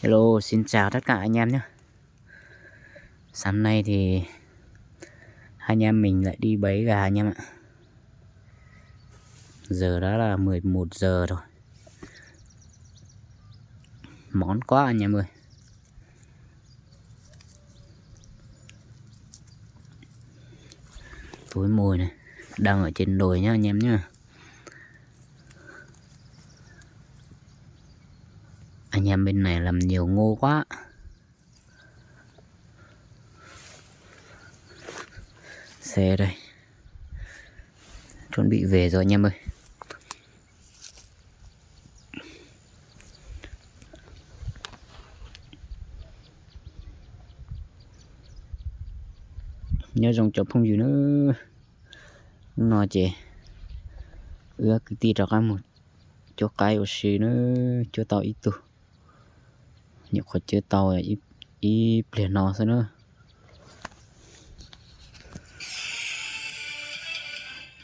Hello, xin chào tất cả anh em nhé. Sáng nay thì hai anh em mình lại đi bẫy gà anh em ạ. Giờ đã là mười một giờ rồi. Món quá anh em ơi. Túi mùi này, đang ở trên đồi nhá anh em nhá. Anh em bên này làm nhiều ngô quá. Xe đây. Chuẩn bị về rồi anh em ơi. Nyob zoo cov phooj ywg na, hnub no ces wb kwv tij rov qab mus cuab qaib ua si na, cuab tau ib tug, nyuam qhuav cuab tau ib pliag no xwb na.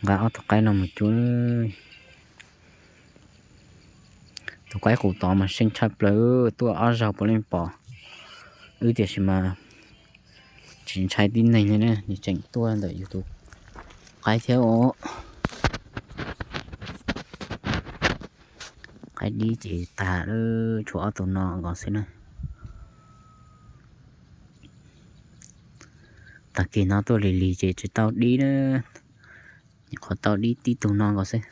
Nqa ob tug qaib no mus cuab. Tus qaib qus tod mas seej tshaj plaws, tuaj ob zaug puav leej pom wb tiam sis mas tsis ntshai tib neeg li na, nws tseem tuaj ntawm yus tus qaib thiab os. Qaib dib ces tag, tshuav ob tug no nkaus xwb na. Tag kis no tuaj lig lig ces tsis tau dib na, nyuam qhuav tau dib tib tug no nkaus xwb.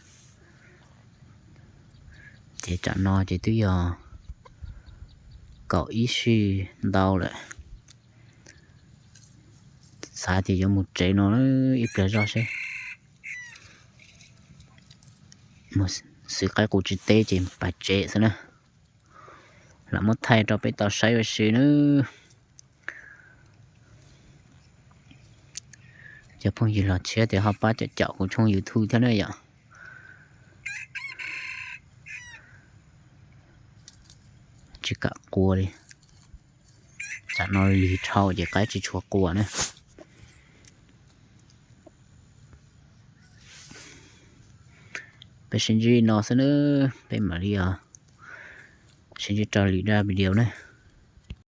Ces tsam no ces twb yog kaum ib sij ntau lawm. Xav tias yuav mus tsev no ib pliag zoj seb, mus xwb qaib qus tsis teb ces pas tsev xwb na. Lam muab thaij rau peb tau saib ua si nawb. Cov phooj ywg los tshiab tias ho pab caum caum kuv tshooj YouTube thiab na yom. Tsis kam qua li, tsam no lig dhau ces qaib tsis tshua qua na. Peb sib ntsib no xwb nawb, peb mam li os, sib ntsib rau lwm dab video na.